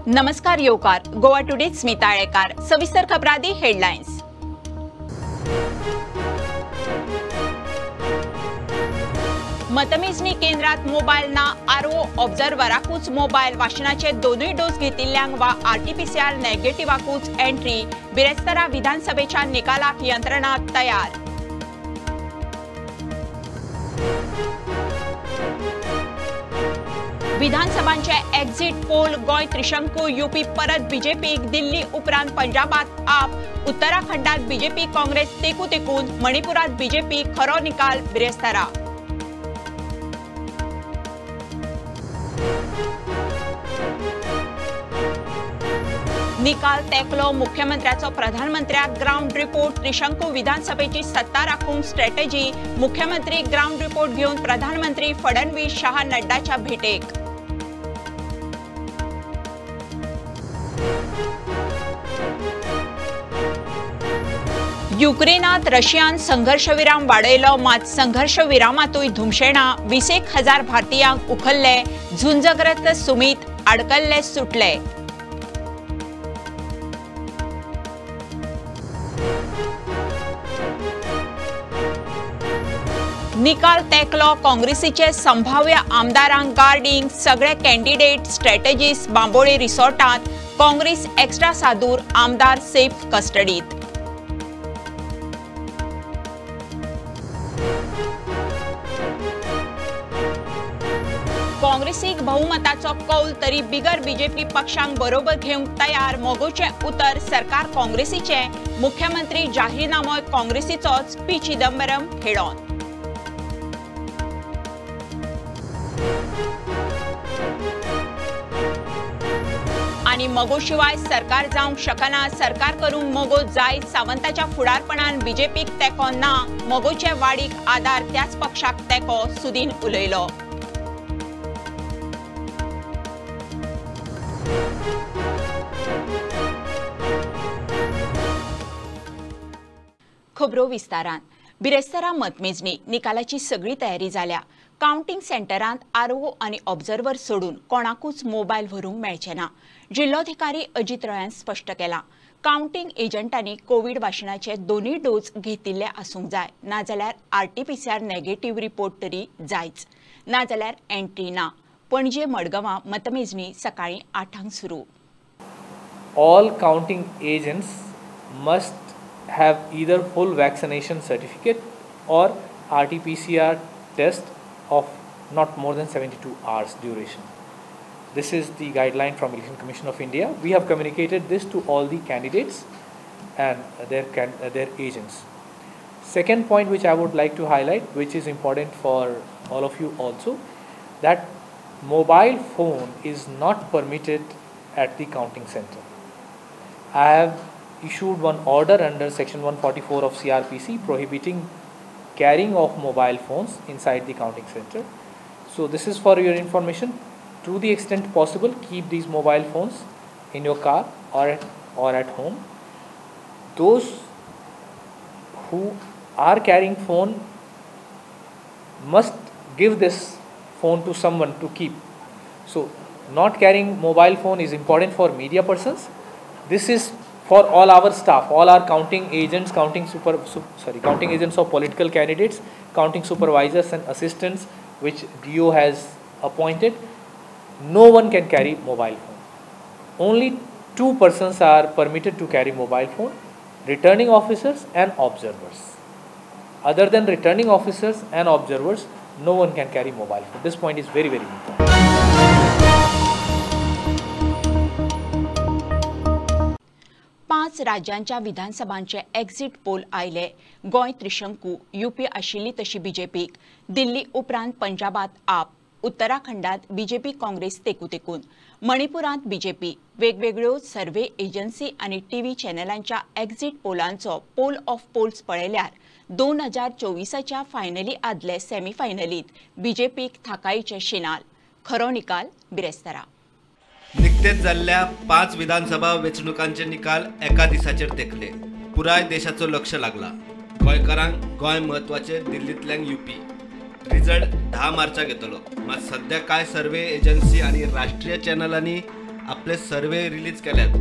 नमस्कार येवकार गोवा टुडे स्मिता आळेकार. सविस्तर खबरादी हेडलायन्स. मतमेजणी केंद्रात मोबायल ना, आरओ ऑब्झर्वराकूच मोबायल, वाशिनाचे दोनूय डोस घेतिल्ल्यांक वा आरटीपीसीआर नेगेटिव्हाकूच एंट्री. बिरेस्तारा विधानसभेच्या निकालाक यंत्रणा तयार. विधानसभांचे एक्झिट पोल, गोंय त्रिशंकू, यूपी परत बीजेपीक, दिल्ली उपरांत पंजाबात आप, उत्तराखंडात बीजेपी काँग्रेस तेकू तेकून, मणिपुरात बीजेपी, खरो निकाल बिरेस्तारा. निकाल तेकलो मुख्यमंत्र्याचो प्रधानमंत्र्याक ग्राउंड रिपोर्ट. त्रिशंकू विधानसभेची सत्ता राखूंक स्ट्रॅटेजी. मुख्यमंत्री ग्राउंड रिपोर्ट घेवन प्रधानमंत्री फडणवीस शाह नड्डाच्या भेटेक. युक्रेनात रशियान संघर्षविराम वाडयलो, मात संघर्षविरामातूय धुमशेणा. 20,000 भारतीयांक उखल्ले, झुंजग्रस्त सुमीत आडकल्ले सुटले. निकाल तेकलो काँग्रेसीचे संभाव्य आमदारांक गार्डिंग, सगळे कॅन्डिडेट स्ट्रॅटेजिस्ट बांबोळे रिसॉर्टात, काँग्रेस एक्स्ट्रा सादूर, आमदार सेफ कस्टडीत. काँग्रेसीक बहुमताचो कौल तरी बिगर बीजेपी पक्षांक बरोबर घेवंक तयार. मगोचें उतर, सरकार काँग्रेसीचें, मुख्यमंत्री जाहीरनामोय काँग्रेसीचोच, पी चिदंबरम हेडॉन. आनी मगो शिवाय सरकार जावंक शकना, सरकार करूंक मगो जाय. सावंताच्या फुडारपणान बीजेपीक तेंको ना, मगोचे वाडीक आदार त्याच पक्षाक तेंको, सुदीन उलयलो. खबरो विस्तारान. बिरेस्तारा मतमेजणी निकालाची सगळी तयारी जाल्या. काउंटिंग सेंटरांत आरओ आनी ऑब्झर्वर सोडून कोणाकूच मोबायल व्हरूंक मेळचे ना, जिल्लोधिकारी अजित रॉयान स्पश्ट केलां. काउंटिंग एजंटांनी कोवीड वाशिनाचे दोनूय डोस घेतिल्ले आसूंक जाय, नाजाल्यार आरटीपीसीआर नेगेटिव्ह रिपोर्ट तरी जायच, नाजाल्यार एंट्री ना. पणजे मडगांवां मतमेजणी सकाळीं 8 सुरू. All counting agents must have either full vaccination certificate or RT-PCR test of not more than 72 hours duration. This is the guideline from Election Commission of India. We have communicated this to all the candidates and their agents. Second point which I would like to highlight, which is important for all of you also, that mobile phone is not permitted at the counting center. I have issued one order under section 144 of CRPC prohibiting carrying of mobile phones inside the counting center. So this is for your information. To the extent possible, keep these mobile phones in your car or at home. Those who are carrying phone must give this phone to someone to keep. So not carrying mobile phone is important for media persons. This is for all our staff, all our counting agents, counting agents of political candidates, counting supervisors and assistants which DO has appointed. No one can carry mobile phone. Only 2 persons are permitted to carry mobile phone, returning officers and observers. Other than returning officers and observers, no one can carry mobile phone. This point is very, very important. 5 राज्यांच्या विधानसभांचे exit poll आयले. Goa त्रिशंकू, UP आशिल्ली तशी बीजेपीक, दिल्ली उपरांत पंजाबात आप, उत्तराखंडात BJP Congress तेकू तेकून, मणिपुरांत बीजेपी. वेगवेगळ्यो सर्वे एजन्सी आनी टीव्ही चॅनलांच्या एक्झिट पोलांचो पोल ऑफ पोल्स पळयल्यार 2024च्या फायनली आदले सेमीफायनलीत बीजेपीक थाकायचे शिनाल. खरो निकाल बिरेस्तारा. निकतेच जाल्ल्या 5 विधानसभा वेंचणुकांचे निकाल एका दिसाचेर तेकले. पुराय देशाचो लक्ष लागला. गोंयकारांक गोंय म्हत्वाचे, दिल्लींतल्यांक यूपी. रिजल्ट 10 मार्चाक येतलो. मात सध्या कांय सर्वे एजन्सी आनी राष्ट्रीय चॅनलांनी आपले सर्वे रिलीज केल्यात.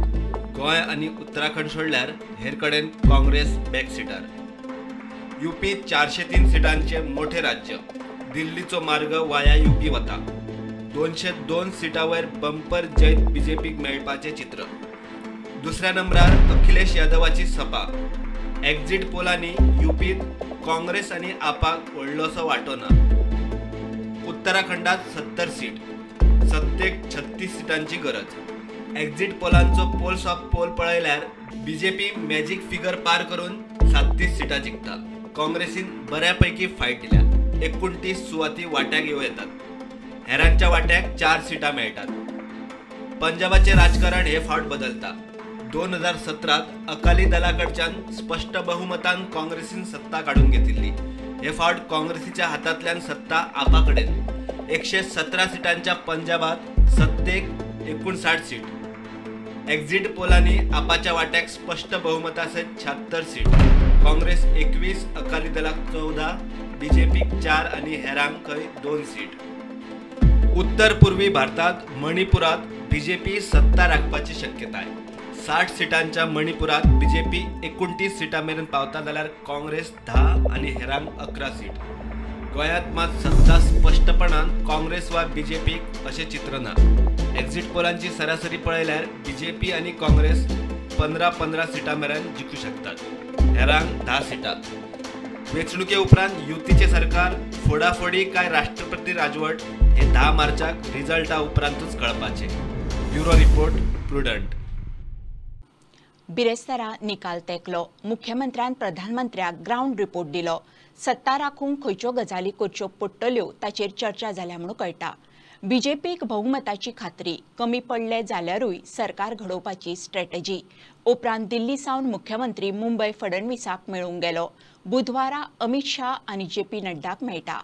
गोंय आनी उत्तराखंड सोडल्यार हेर कडेन काँग्रेस बॅक सिटार. यूपी 403 सिटांचे मोठे राज्य. दिल्लीचो मार्ग वाया यूपी वता. 202 सिटांवयर बंपर जैत बीजेपीक मेळपाचें चित्र. दुसऱ्या नंबरार अखिलेश यादवाची सपा. एक्झिट पोलांनी यूपीत काँग्रेस आनी आपाक व्हडलोसो वांटो ना. उत्तराखंडात 70 सीट, सत्तेक 36 सिटांची गरज. एक्झिट पोलांचो पोल्स ऑफ पोल पळयल्यार बीजेपी मॅजिक फिगर पार करून 37 सिटां जिखता. काँग्रेसीन बऱ्यापैकी फायट दिल्या. 29 सुवाती वाट्याक येवं येतात. हेरांच्या वाट्याक 4 सिटां मेळटात. पंजाबाचें राजकारण हे फावट बदलता. 2017 अकाली दलाकडच्यान स्पश्ट बहुमतान काँग्रेसीन सत्ता काडून घेतिल्ली. हे फावट काँग्रेसीच्या हातांतल्यान सत्ता आपा कडेन. 117 सिटांच्या पंजाबात सत्तेक 59 सीट. एक्झिट पोलांनी आपाच्या वाट्याक स्पश्ट बहुमता सयत 76 सीट. काँग्रेस 21, अकाली दलाक 14, बीजेपीक 4 आनी हेरांक खंय 2 सीट. उत्तर पूर्वी भारतात मणिपुरात बीजेपी सत्ता राखपाची शक्यताय. 60 सिटांच्या मणिपुरात बीजेपी 29 सिटां मेरेन पावता जाल्यार काँग्रेस 10 आनी हेरांक 11 सीट. गोंयांत मात सत्ता स्पश्टपणान काँग्रेस वा बीजेपीक अशें चित्र ना. एक्झिट पोलांची सरासरी पळयल्यार बीजेपी आनी काँग्रेस 15-15 सिटां मेरेन जिखूं शकतात. हेरांक 10 सिटां. वेंचणुके उपरांत युतीचें सरकार फोडाफोडी काय राष्ट्रपती राजवट हे 10 मार्चाक रिजल्टा उपरांतूच कळपाचें. Bureau report, Prudent. बिरेस्तारा निकाल तेंकलो. मुख्यमंत्र्यान प्रधानमंत्र्याक ग्रावंड रिपोर्ट दिलो. सत्ता राखूंक खंयच्यो गजाली करच्यो पडटल्यो ताचेर चर्चा जाल्या म्हूण कळटा. बीजेपीक बहुमताची खात्री, कमी पडले जाल्यारूय सरकार घडोवपाची स्ट्रॅटजी. उपरांत दिल्ली सावन मुख्यमंत्री मुंबय फडणवीसाक मेळूंक गेलो. बुधवारा अमित शाह आनी जे पी नड्डाक मेळटा.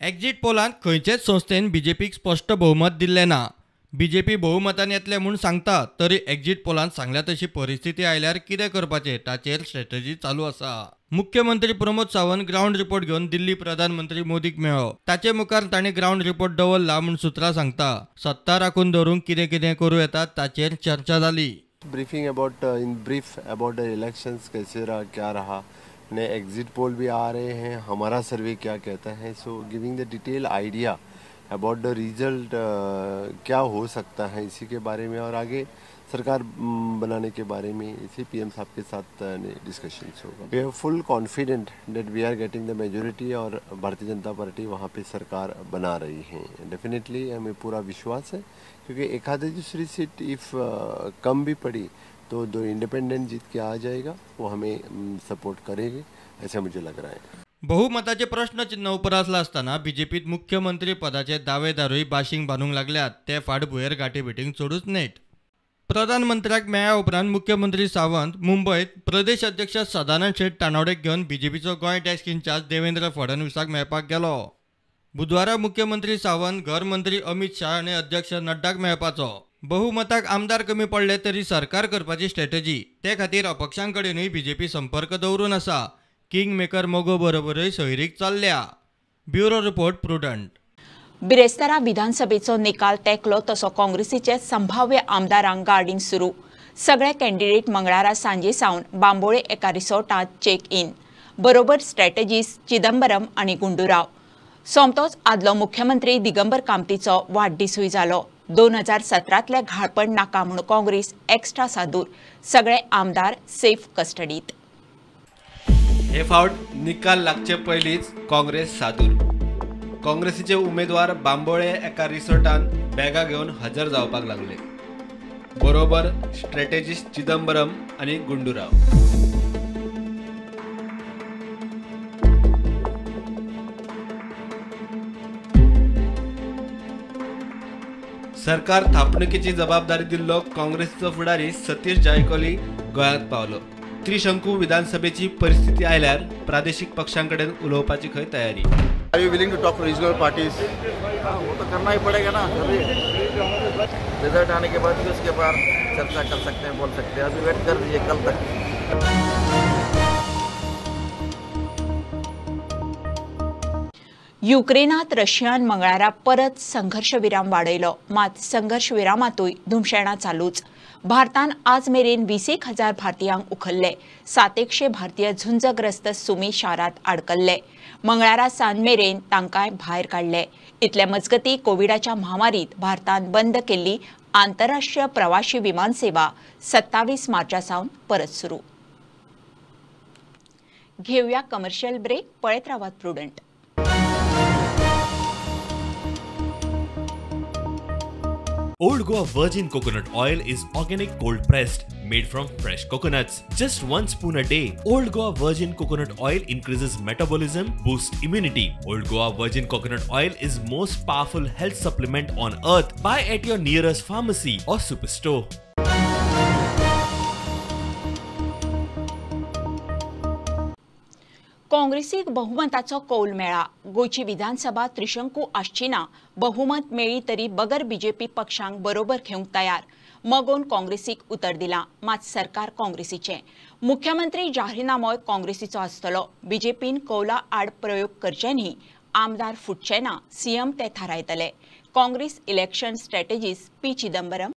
एक्झिट पोलांत खंयचेच संस्थेन बीजेपीक स्पश्ट बहुमत दिल्लें ना. बीजेपी बहुमतान येतले म्हूण सांगता तरी एक्झिट पोलांत सांगल्या तशी परिस्थिती आयल्यार कितें करपाचें ताचेर स्ट्रॅटजी चालू आसा. मुख्यमंत्री प्रमोद सावंत ग्रावंड रिपोर्ट घेवन दिल्ली प्रधानमंत्री मोदीक मेळ्ळो. ताचे मुखार ताणें ग्रावंड रिपोर्ट दवरला म्हूण सुत्रां सांगता. सत्ता राखून दवरूंक कितें कितें करूं येता ताचेर चर्चा जाली. Briefing about in brief about the elections, कैसे रहा, क्या रहा, नए एग्जिट पोल भी आ रहे हैं, हमारा सर्वे क्या कहता है, so giving the detail idea about the result क्या हो सकता है इसी के बारे में और आगे सरकार बनाने के बारे में इसी पीएम साहब के साथ डिस्कशन होगा. We are full confident that we are getting the majority Aur Bharatiya Janata party वहाँ पे सरकार बना रही है. डेफिनेटली हमें पूरा विश्वास है क्योंकि एक आधी दूसरी सीट if कम भी पड़ी तो दो इंडिपेंडेंट जीत के आ जाएगा, वो हमें सपोर्ट करेंगे ऐसा मुझे लग रहा है. बहुमताचे प्रश्नचिन्ह उपरासला आसतना बीजेपीत मुख्यमंत्री पदाचे दावेदारूय बाशींग बांदूंक लागल्यात. ते फाटभुंयेर गांठीभेटींक चडूच नेट. प्रधानमंत्र्याक मेळ्ळ्या उपरांत मुख्यमंत्री सावंत मुंबयत प्रदेश अध्यक्ष सदानंद शेट तानावडेक घेवन बीजेपीचो गोंय डेस्क इन्चार्ज देवेंद्र फडणवीसाक मेळपाक गेलो. बुधवारा मुख्यमंत्री सावंत घर मंत्री अमित शाह आनी अध्यक्ष नड्डाक मेळपाचो. बहुमताक आमदार कमी पडले तरी सरकार करपाची स्ट्रॅटजी, ते खातीर अपक्षां कडेनूय बीजेपी संपर्क दवरून आसा. किंग मेकर मगो बरोबरूय सोयरीक चल्ल्या. Bureau report, Prudent. बिरेस्तारा विधानसभेचो निकाल तेंकलो तसो काँग्रेसीचे संभाव्य आमदारांक गार्डींग सुरू. सगळे कॅन्डिडेट मंगळारा सांजे सावन बांबोळे एका रिसॉर्टांत चेक इन. बरोबर स्ट्रॅटजिस्ट चिदंबरम आनी गुंडूराव. सोमतोच आदलो मुख्यमंत्री दिगंबर कामतीचो वाडदिसूय जालो. 2017तलें घाळपण नाका म्हूण काँग्रेस एक्स्ट्रा सादूर. सगळे आमदार सेफ कस्टडीत. हे फावट निकाल लागचे पयलींच काँग्रेस सादूर. काँग्रेसीचे उमेदवार बांबोळे एका रिसॉर्टान बॅगां घेवन हजर जावपाक लागले. बरोबर स्ट्रॅटेजिस्ट चिदंबरम आनी गुंडूराव. सरकार थापणुकीची जबाबदारी दिल्लो काँग्रेसीचो फुडारी सतीश जायकवाली गोंयांत पावलो. त्रिशंकू विधानसभेची परिस्थिती आयल्यार प्रादेशिक पक्षांकडेन उलोवपाची खंय तयारी. Are you willing to talk to regional parties? वो तो करना ही पड़ेगा ना. रिजल्ट आने के बाद भी उसके बाद चर्चा कर सकते हैं, बोल सकते हैं. अभी वेट कर दीजिए कल तक. युक्रेनात रशियान मंगळारा परत संघर्ष विराम वाडयलो, मात संघर्ष विरामातूय धुमशेणां चालूच. भारतान आज मेरेन 20,000 भारतीयांक उखल्ले. 700 भारतीय झुंजग्रस्त सुमी शारांत आडकल्ले. मंगळारा सांज मेरेन तांकांय भायर काडले. इतले मजगती कोविडाच्या महामारीत भारतान बंद केल्ली आंतरराष्ट्रीय प्रवाशी विमान सेवा 27 मार्चा सावन परत सुरू. घेऊया कमर्शियल ब्रेक. पळयत रावात Prudent. Old Goa Virgin Coconut Oil is organic cold pressed, made from fresh coconuts. Just 1 spoon a day. Old Goa Virgin Coconut Oil increases metabolism, boosts immunity. Old Goa Virgin Coconut Oil is most powerful health supplement on earth. Buy at your nearest pharmacy or superstore. काँग्रेसीक बहुमताचो कौल मेळ्ळा. गोंयची विधानसभा त्रिशंकू आसची ना. बहुमत मेळ्ळी तरी बगर BJP पक्षांक बरोबर घेवंक तयार. मगोन काँग्रेसीक उतर दिलां, मात सरकार काँग्रेसीचें. मुख्यमंत्री जाहीरनामोय काँग्रेसीचो आसतलो. बीजेपीन कौला आड प्रयोग करचे न्ही, आमदार फुटचे ना, सीएम ते थारायतले. Congress election strategist P Chidambaram.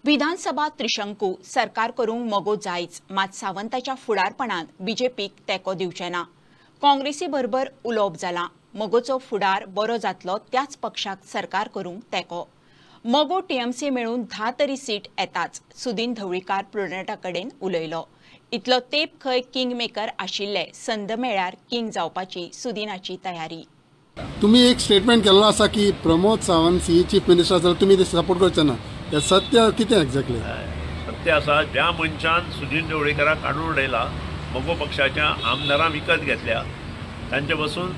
विधानसभा त्रिशंकू सरकार करूंक मगो जायच, मात सावंताच्या फुडारपणान बीजेपीक तेंको दिवचे ना. काँग्रेसी बरोबर उलोवप जालां. मगोचो फुडार बरो जातलो त्याच पक्षाक सरकार करूंक तेंको. मगो टीएमसी मेळून 10 तरी सीट येताच, सुदीन ढवळीकार प्रुडंटा कडेन उलयलो. इतलो तेंप खंय किंग मेकर आशिल्ले, संद मेळ्यार किंग जावपाची सुदिनाची तयारी. तुम्ही एक स्टेटमेंट केल्लो आसा की Pramod Sawant C chief minister आसा, तुमी ते सपोर्ट करचे ना. सत्य कितें एक्झॅक्टली? सत्य आसा, ज्या मनशान सुदीन ढवळीकाराक काडून उडयला, मगो पक्षाच्या आमदारां विकत घेतल्या, तांचे पासून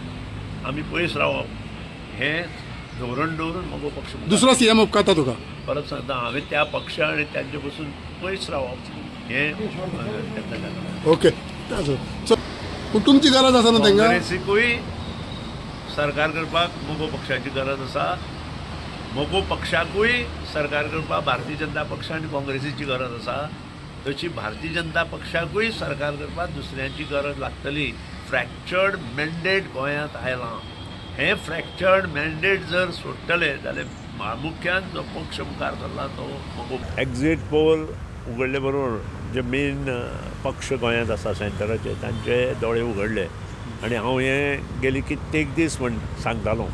आमी पयस रावप हें धोरण दवरून मगो पक्ष दुसरो सीएम उपकारता तुका. परत सांगता, हांवें त्या पक्ष आनी तांचे पासून पयस रावप हें. ओके, पूण तुमची गरज आसा न्हू तांकां? काँग्रेसीकूय सरकार करपाक मगो पक्षाची गरज आसा, मगो पक्षाकूय सरकार करपाक भारतीय जनता पक्ष आनी काँग्रेसीची गरज आसा. तशी भारतीय जनता पक्षाकूय सरकार करपाक दुसऱ्यांची गरज लागतली. फ्रॅक्चर्ड मॅन्डेट गोंयांत आयलां. हें फ्रॅक्चर्ड मॅन्डेट जर सोडटले जाल्यार मुख्यान जो पक्ष मुखार सरला तो मगो. एक्झीट पोल उगडले बरोबर जे मेन पक्ष गोंयांत आसा सेंटराचे, तांचे दोळे उगडले. आनी हांव हें गेली कित्येक दीस म्हण सांगतालो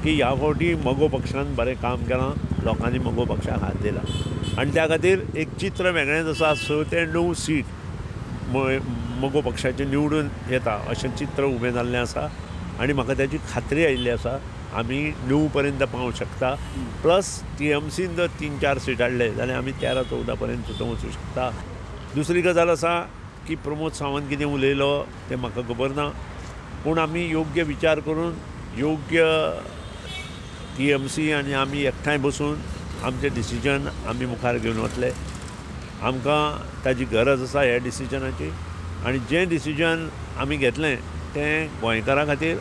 की ह्या फावटी मगो पक्षान बरें काम केलां, लोकांनी मगो पक्षाक हात दिला आनी त्या खातीर एक चित्र वेगळेंच आसा. 6 ते 9 सीट मगो पक्षाचे निवडून येता अशें चित्र उबें जाल्लें आसा आनी म्हाका ताची खात्री आयिल्ली आसा आमी 9 पर्यंत पावूंक शकता. प्लस टीएमसीन जर 3-4 सीट हाडले जाल्यार आमी 13-14 पर्यंत सुद्दां वचूं शकता. दुसरी गजाल आसा की प्रमोद सावंत कितें उलयलो तें म्हाका खबर ना, पूण आमी योग्य विचार करून योग्य टीएमसी आनी आमी एकठांय बसून आमचें डिसिजन आमी मुखार घेवन वतले. आमकां ताजी गरज आसा ह्या डिसिजनाची आनी जें डिसिजन आमी घेतलें तें गोंयकारां खातीर,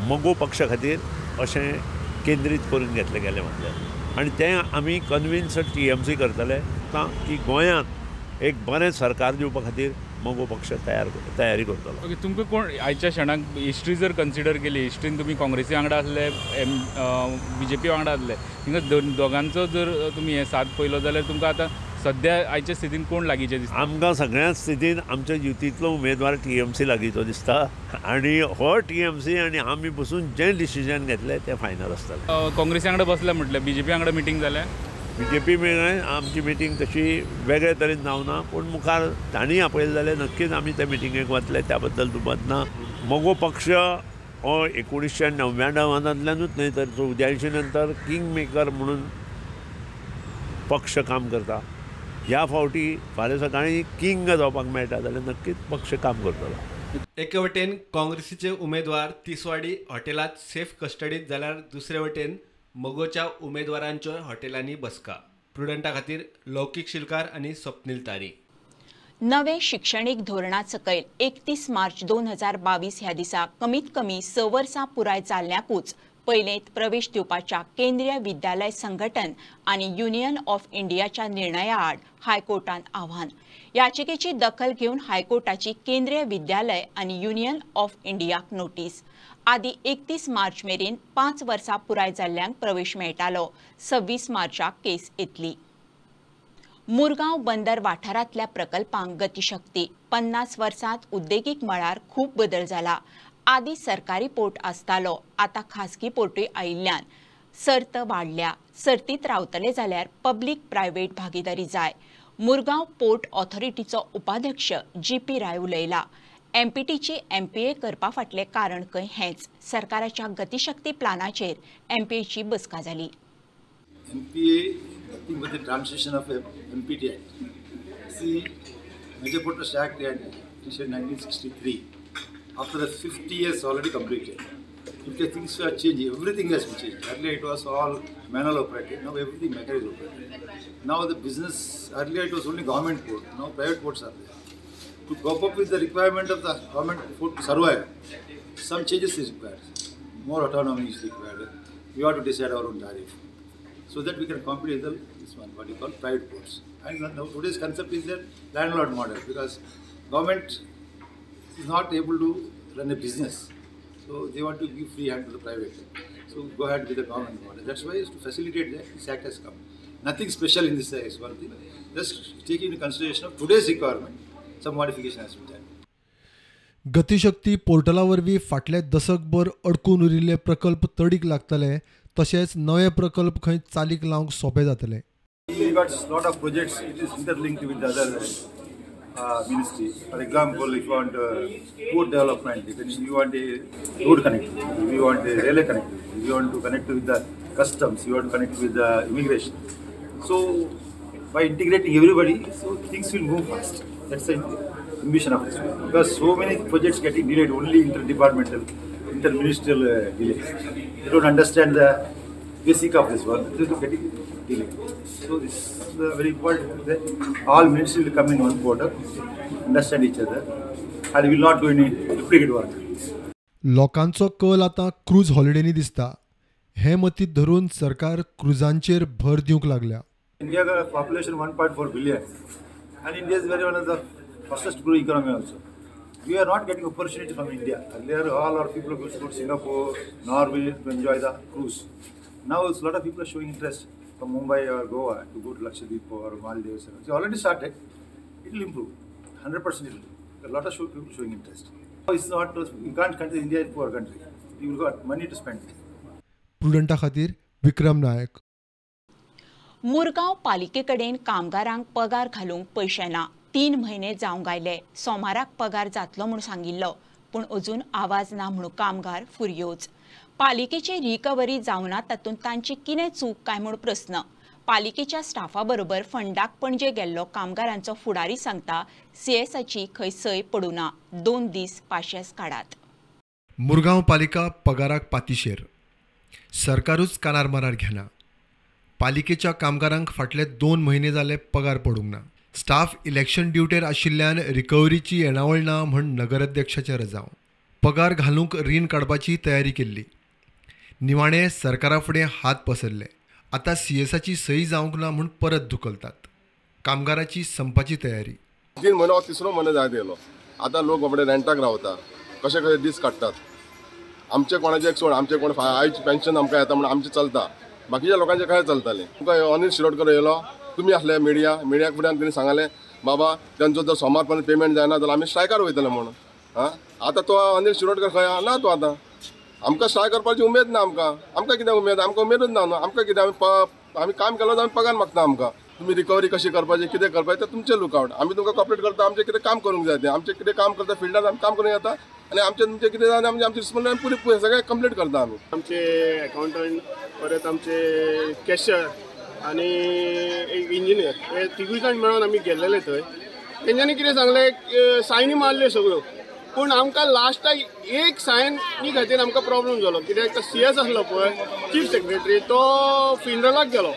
मगो पक्षा खातीर अशें केंद्रीत करून घेतलें गेलें म्हटलें आनी तें आमी कन्विन्स टीएमसी करतले की गोंयांत एक बरें सरकार दिवपा खातीर मगो पक्ष तयारी करतलो. ओके, तुमकां कोण आयच्या क्षणाक हिस्ट्री जर कन्सिडर केली, हिस्ट्रीन तुमी काँग्रेसी वांगडा आसले, बीजेपी वांगडा आसले, हिंगा दोगांचो जर तुमी हे साथ पळयलो जाल्यार तुमकां आतां सद्या आयच्या स्थितीन कोण लागींचे दिसता? आमकां सगळ्याच स्थितीन आमच्या युतींतलो उमेदवार टीएमसी लागींचो दिसता आनी हो टीएमसी आनी आमी बसून जें डिसिजन घेतलें तें फायनल आसतलें. काँग्रेसी वांगडा बसले म्हटलें, बीजेपी वांगडा मिटींग जाल्या? बीजेपी मेळ्ळें आमची मिटींग तशी वेगळे तरेन जावना, पूण मुखार तांणी आपयलें जाल्यार नक्कीच आमी त्या मिटिंगेक वतले, त्या बद्दल दुबाव ना. मगो पक्ष हो 1999 न्हय तर 84 नंतर किंग मेकर म्हणून पक्ष काम करता. ह्या फावटी फाल्यां सकाळीं किंग जावपाक मेळटा जाल्यार नक्कीच पक्ष काम करतलो. एके वटेन काँग्रेसीचे उमेदवार तिसवाडी हॉटेलांत सेफ कस्टडीत जाल्यार दुसरे वटेन मगोच्या उमेदवारांच्यो हॉटेलांनी बसका. प्रुडंटा खातीर लौकीक शिलकार आनी स्वप्नील तारी. नवे शिक्षणीक धोरणा सकयल 31 मार्च 2022 ह्या दिसा कमीत कमी 6 वर्सां पुराय जाल्ल्याकूच पयलेंत प्रवेश दिवपाच्या केंद्रीय विद्यालय संघटन आनी युनियन ऑफ इंडियाच्या निर्णया आड हायकोर्टान आव्हान. याचिकेची दखल घेवन हायकोर्टाची केंद्रीय विद्यालय आनी युनियन ऑफ इंडियाक नोटीस. आदी 31 मार्च मेरेन 5 वर्सां पुराय जाल्ल्यांक प्रवेश मेळटालो. 26 मार्चाक केस येतली. मुरगांव बंदर वाठारांतल्या प्रकल्पांक गतिशक्ती. 50 वर्सांत उद्देगीक मळार खूब बदल जाला. आदी सरकारी पोर्ट आसतालो, आतां खासगी पोर्टूय आयिल्ल्यान सर्त वाडल्या. सर्तीत रावतले जाल्यार पब्लीक प्रायव्हेट भागीदारी जाय. मुरगांव पोर्ट ऑथॉरिटीचो उपाध्यक्ष जी.पी. राय उलयला. एमपीटीची एमपीए करपा फाटलें कारण खंय हेंच. सरकाराच्या गतिशक्ती प्लानाचेर एमपीएची बसका जाली. MPA nothing but the transition of MPT Act. See, Major Port Trust Act in 1963. After the 50 years already completed, if the things are changing, everything has been changed. Earlier it was all manual operated, now everything mechanized operated. Now the business, earlier it was only government port, now private ports are there. To cope up with the requirement of the government port to survive, some changes is required. More autonomy is required. We have to decide our own tariff, so that we can compete with this one, what you call private ports. And now today's concept is the landlord model, because government is not able to run a business, so they want to give free hand to the private. So go ahead with the government model. That's why to facilitate that, this act has come. Nothing special in this is one thing. Just taking into consideration of today's requirement, some modification has been done. Gatishakti पोर्टला वरवीं फाटले दशकभर अडकून उरिल्ले प्रकल्प तडीक लागतले, तशेंच नवे प्रकल्प खंय चालीक लावंक सोंपे जातले. We got lot of projects. It is interlinked with the other ministry. For example, if you want port development, if you want a road connectivity, if you want a railway connectivity, if you want to connect with the customs, you want to connect with the immigration. So by integrating everybody, so things will move fast. That's the ambition of this one. Because so many projects getting delayed, only interdepartmental, interministerial delays. They don't understand the basic of this one. They are getting delayed. So this is very important that all ministries will come in one quarter, understand each other, and will not do any duplicate work. लोकांचो कल आतां cruise हॉलिडेनी दिसता. हे मतींत धरून सरकार क्रुजांचेर भर दिवंक लागल्या. India got population 1.4 billion, and India is very one of the fastest growing economy also. We are not getting opportunity from India. Earlier, all our people go to Singapore, Norway to enjoy the cruise. Now, a lot of people are showing interest from Mumbai or Goa to go to Lakshadweep or Maldives. It's already started. It will improve. 100% it will improve. A lot of people showing interest. It's not, you can't consider India a poor country. You will got money to spend. प्रुडंटा खातीर विक्रम नायक. मुरगांव पालिकेकडेन कामगारांक पगार घालूंक पयशे ना. 3 म्हयने जावंक आयले. सोमाराक पगार जातलो म्हूण सांगिल्लो, पूण अजून आवाज ना म्हूण कामगार फुरयोज. पालिकेची रिकव्हरी जावना तातूंत तांची कितें चूक काय म्हूण प्रस्न. पालिकेच्या स्टाफा बरोबर फंडाक पणजे गेल्लो कामगारांचो फुडारी सांगता, सीएसाची खंय सय पडूं ना, 2 दीस पाशेस काडात. मुरगांव पालिका पगाराक पातिशेर, सरकारूच कानार मनार घेना. पालिकेच्या कामगारांक फाटले 2 म्हयने जाले पगार पडूंक ना. स्टाफ इलेक्शन ड्युटेर आशिल्ल्यान रिकव्हरीची येणावळ ना म्हण नगराध्यक्षाचें रजांव. पगार घालूंक रीण काडपाची तयारी केल्ली. निमाणें सरकारा फुडें हात पसरले. आतां सीएसाची सही जावंक ना म्हूण परत धुकलतात. कामगाराची संपाची तयारी. 3 म्हयनो, तिसरो म्हयनो जायत गेलो. आतां लोक बाबडे रेंटाक रावता, कशे कशे दीस काडटात. आमचे कोणाचे एक सोड, आमचे कोण आयज पेन्शन आमकां येता म्हणून आमचें चलता, बाकीच्या लोकांचें कशें चलतालें. तुमकां अनिल शिरोडकर येयलो, तुमी आसले मिडिया, मिडियाक फुड्यान तेणी सांगलें बाबा तेंचो जर सोमार पर्यंत पेमेंट जायना जाल्यार आमी स्ट्रायकार वयतले म्हणून. आं, आतां तो अनिल शिरोडकर खंय ना तो. आतां आमकां स्ट्रायक करपाची उमेद ना. आमकां आमकां कितें उमेद, आमकां उमेदूच ना न्हू. आमकां कितें, आमी काम केलो आमी पगार मागता. आमकां तुमी रिकव्हरी कशी करपाची, कितें करपाचें तें तुमचें लुकआवट. आमी तुमकां कॉपरेट करता, आमचें कितें काम करूंक जाय तें, आमचें कितें काम करता फिल्डान आमी काम करूंक येता आनी आमचें तुमचें कितें जाय आमची आमची रिस्पॉन्सिबिलिटी पुरी सगळें कंप्लीट करता आमी. आमचे अकाउंटंट, परत आमचे कॅशियर आनी एक इंजिनियर, हे तिगूय जाण मेळून आमी गेल्लेले थंय. तेंच्यांनी कितें सांगलें, सायनी मारल्यो सगळ्यो, पूण आमकां लास्टाक एक सायनी खातीर आमकां प्रॉब्लम जालो. कित्याक तो सी एस आसलो पळय, चीफ सेक्रेटरी, तो फिनरलाक गेलो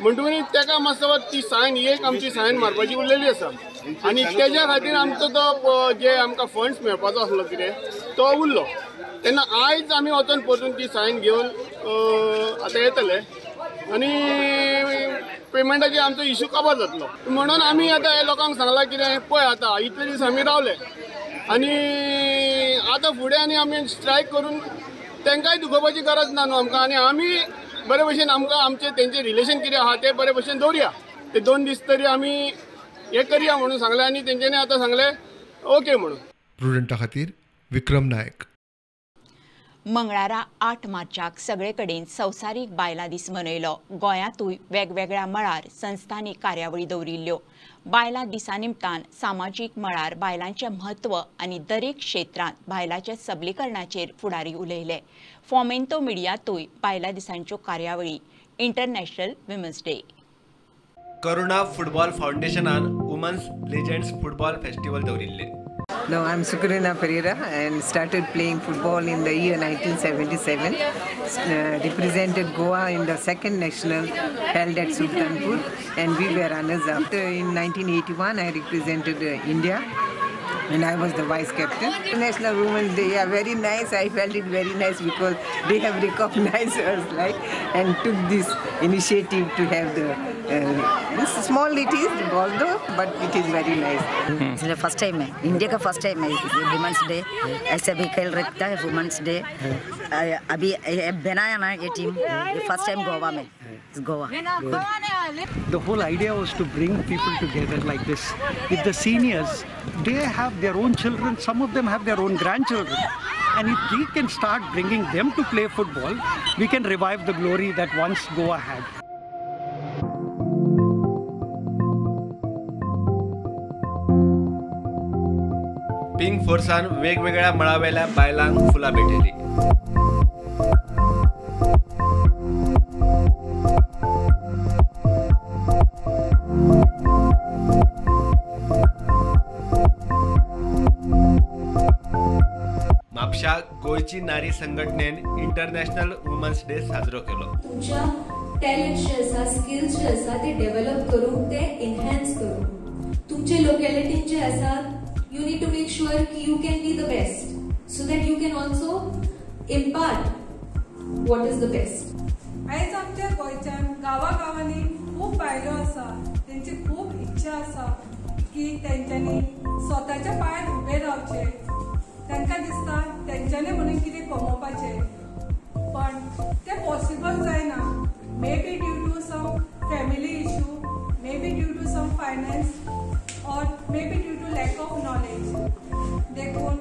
म्हणटकूच ताका मातसो ती सायन, एक आमची सायन मारपाची उरलेली आसा आनी तेज्या खातीर आमचो तो जे आमकां फंड्स मेळपाचो आसलो कितें तो उरलो. तेन्ना आयज आमी वचोन परतून ती सायन घेवन आतां येतले आनी पेमेंटाचे आमचो इशू कवर जातलो म्हणून आमी आतां लोकांक सांगलां कितें, पळय आतां इतले दीस आमी रावले आनी आतां फुडें आनी आमी स्ट्रायक करून तांकांय दुखोवपाची गरज ना न्हू आमकां. आनी आमी बरे भशेन आमकां आमचें तेंचें रिलेशन कितें आहा तें बरे भशेन दवरया, ते 2 दीस तरी आमी हें करया म्हणून सांगलें आनी तेंच्यांनी आतां सांगलें ओके म्हणून. प्रुडंटा खातीर विक्रम नायक. मंगळारा 8 मार्चाक सगळे कडेन संवसारीक बायलां दीस मनयलो. गोंयांतूय वेगवेगळ्या मळार संस्थांनी कार्यावळी दवरिल्ल्यो. बायलां दिसा निमतान सामाजीक मळार बायलांचें म्हत्व आनी दरेक क्षेत्रांत बायलांच्या सबलीकरणाचेर फुडारी उलयले. फोमेंतो मिडियांतूय बायलां दिसांच्यो कार्यावळी. International women's day. Karuna football फावंडेशनान women's legends football festival दवरिल्ले. No, I'm Sukarina Pereira and started playing football in the year 1977. Represented Goa in the second national held at Sultanpur and we were runners-up. In 1981, I represented India and I was the vice captain. National Women's Day, yeah, very nice. I felt it very nice because they have recognized us like and took this initiative to have the small it is although, but it is very nice. इसलिए first time है, India का first time है women's day. ऐसे भी खेल रखता है women's day. अभी बनाया ना ये टीम, ये फर्स्ट टाइम गोवा में, Goa. The whole idea was to bring people together like this. If the seniors, they have their own children, some of them have their own grandchildren, and if we can start bringing them to play football, we can revive the glory that once Goa had. Pink फोर्सान वेगवेगळ्या मळावेल्या बायलांक फुलां भेटयली. म्हापशा गोंयची नारी संघटनेन international women's day साजरो केलो. तुमच्या टॅलेंट जे आसा, स्किल्स जे आसा ते डेव्हलप करूंक, ते एनहान्स करूंक, तुमचे लोकेलिटीन जे आसा, you need to make sure you can be the best so that you can also impart what is the best. आयज आमच्या गोंयच्यान गांवागांवांनी खूब बायलो आसा, तेंची खूब इच्छा आसा की तेंच्यांनी स्वताच्या पांयार उबें रावचें. तांकां दिसता तेंच्यांनी म्हणून कितें कमोवपाचें, पण तें पॉसिबल जायना. May be due to some family issue, may be due to some finance, or may be due to lack of knowledge. देखून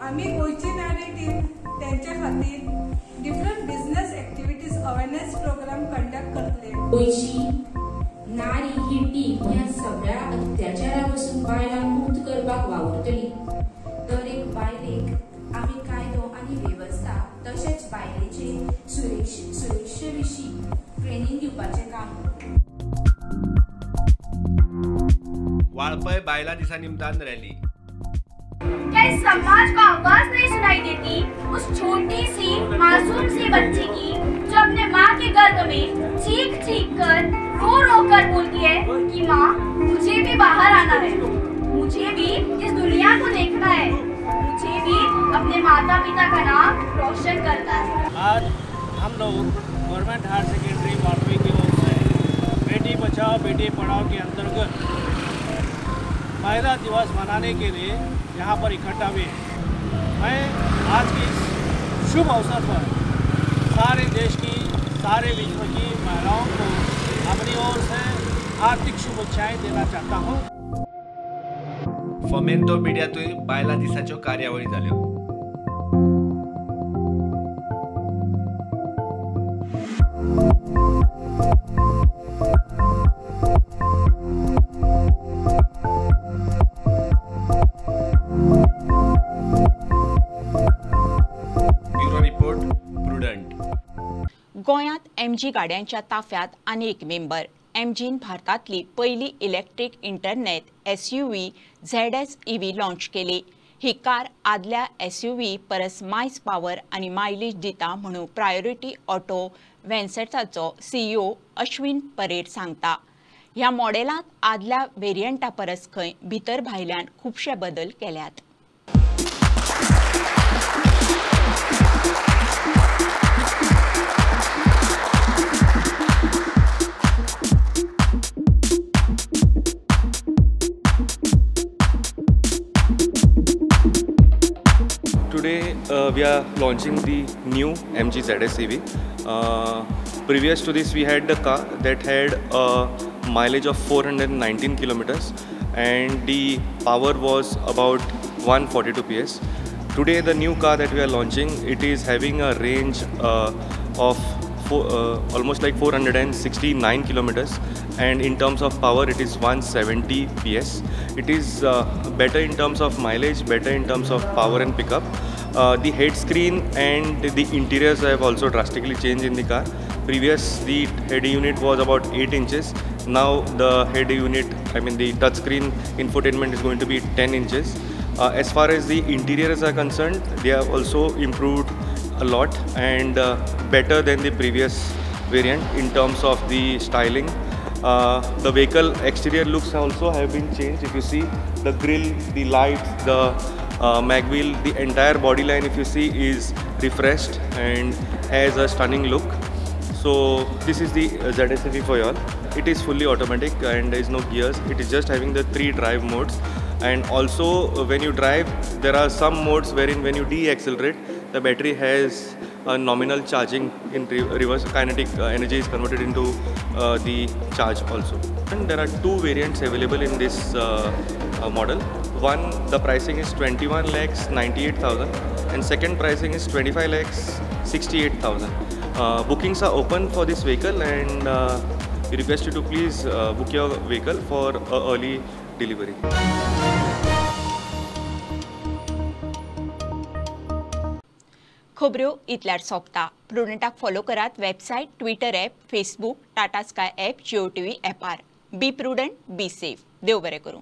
आमी गोंयची नारी टीम तेंच्या खातीर different business activities awareness programme conduct करतले. गोंयची नारी ही टीम ह्या सगळ्या अत्याचारा पसून बायलांक मुक्त करपाक वावुरतली. दर एक बायलेक आमी कायदो आनी वेवस्था तशेंच बायलेचे सुरक्षे विशीं ट्रेनींग दिवपाचें काम. वाळपय बायलां दिसा निमतान रॅली. क्या इस समाज को आवाज नहीं सुनाई देती उस छोटी सी मासूम सी बच्ची की जो अपने माँ के गर्भ में चीख चीख कर रो रो कर बोलती है कि माँ मुझे भी बाहर आना है, मुझे भी इस दुनिया को देखना है, मुझे भी अपने माता पिता का नाम रोशन करना है. आज हम लोग गवर्नमेंट हायर सेकेंडरी वाळपई की ओर से बेटी बचाओ बेटी पढ़ाओ के अंतर्गत महिला दिवस मनाने के लिए यहाँ पर इकट्ठा हुए. मैं आज के इस शुभ अवसर पर सारे देश की, सारे विश्व की महिलाओं को अपनी ओर से हार्दिक शुभेच्छाएं देना चाहता हूँ. फोमेंतो मीडियांतूय बायलां दिसाच्यो कार्यावळी जाल्यो. गोंयांत एमजी गाड्यांच्या ताफ्यांत आनी एक मेंबर. एमजीन भारतांतली पयली electric internet SUV ZS EV launch केली. ही कार आदल्या एसयूव्ही परस मायज पावर आनी मायलेज दिता म्हणून प्रायोरिटी ऑटो वेन्सर्साचो सीईओ अश्विन परेर सांगता. ह्या मॉडेलांत आदल्या वेरियंटा परस खंय भितर भायल्यान खुबशे बदल केल्यात. Today we are launching the new MG ZS EV. Previous to this we had the car that had a mileage of 419 kilometers and the power was about 142 PS. Today the new car that we are launching, it is having a range of almost like 469 kilometers, and in terms of power it is 170 PS. It is better in terms of mileage, better in terms of power and pickup. The head screen and the interiors have also drastically changed in the car. Previous the head unit was about 8 inches. Now the head unit, I mean the touch screen infotainment is going to be 10 inches. As far as the interiors are concerned, they have also improved a lot and better than the previous variant in terms of the styling. The vehicle exterior looks also have been changed. If you see the grille, the lights, the mag wheel, the entire body line if you see is refreshed and has a stunning look. So this is the ZS EV for you all. It is fully automatic and there is no gears. It is just having the 3 drive modes, and also when you drive there are some modes wherein when you de-accelerate the battery has a nominal charging in reverse kinetic energy is converted into the charge also. And there are 2 variants available in this model. One, the pricing is 21,98,000 and second pricing is 25,68,000. Bookings are open for this vehicle and we request you to please book your vehicle for early delivery. खबऱ्यो इतल्यार सोंपता. प्रुडंटाक follow करात website, Twitter app, Facebook, Tata Sky app, Jio TV ॲपार. Be prudent, be safe. देव बरें करूं.